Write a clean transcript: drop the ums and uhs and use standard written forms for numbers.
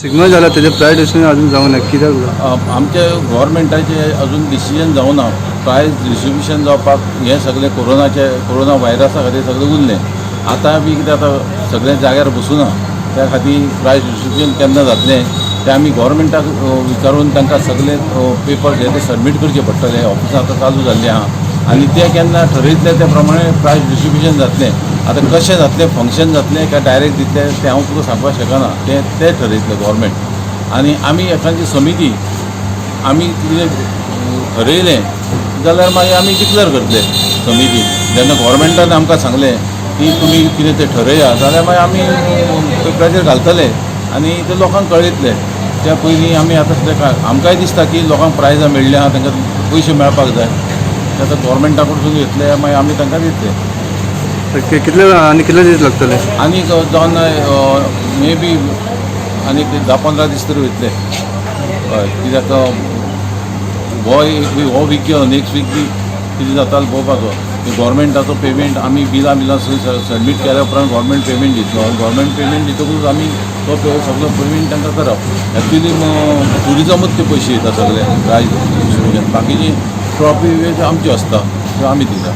Signal जाला तेजे prize distribution अजून जावंक ना कित्याक लागून? आमचे गव्हर्मेंटाचे अजून डिसिजन जावना. प्रायज डिस्ट्रिब्युशन जावपाक हें सगळें कोरोनाचे, कोरोना व्हायरसा खातीर सगळें उरलें. आतां बी कितें, आतां सगळें जाग्यार बसूना. त्या खातीर प्रायज डिस्ट्रिब्युशन केन्ना जातलें तें आमी गव्हर्मेंटाक विचारून तांकां सगळे पेपर्स हे ते सबमीट करचे पडटले. ऑफिसां आतां चालू जाल्लीं आहा आनी ते केन्ना ठरयतले त्या प्रमाणे प्रायज डिस्ट्रिब्युशन जातलें. आतां कशें जातलें, फंक्शन जातलें काय डायरेक्ट दितले, तें हांव तुका सांगपाक शकना. तें ते ठरयतले गव्हर्मेंट आनी आमी एखादी समिती आमी कितें ठरयलें जाल्यार मागीर आमी डिक्लेर करतले समिती. जेन्ना गव्हर्मेंटान आमकां सांगलें की तुमी कितें तें ठरया, जाल्यार मागीर आमी पेपराचेर घालतले आनी ते लोकांक कळयतले. त्या पयलीं आमी आतां सद्या आमकांय दिसता की लोकांक प्रायजां मेळ्ळीं आहा, तांकां पयशे मेळपाक जाय. ते आतां गव्हर्मेंटा कडसून घेतले, मागीर आमी तांकां दितले. तर कितले आनी कितले दीस लागतले? आनीक जावन मे बी आनीक 10-15 दीस तरी वयतले. हय, कित्याक हो एक वीक, हो वीक गेलो, नेक्स्ट वीक बी कितें जाता पळोवपाचो. गव्हर्मेंटाचो पेमेंट आमी बिलां सबमीट केल्या उपरांत गव्हर्मेंट पेमेंट दितलो. गव्हर्मेंट पेमेंट दितकूच आमी तो सगळो पेमेंट तांकां करप. एक्चुली ट्युरिजमूच ते पयशे दिता सगळे प्रायज डिस्ट्रिब्युशन. बाकीची ट्रॉफी आमच्यो आसता, त्यो आमी दिता.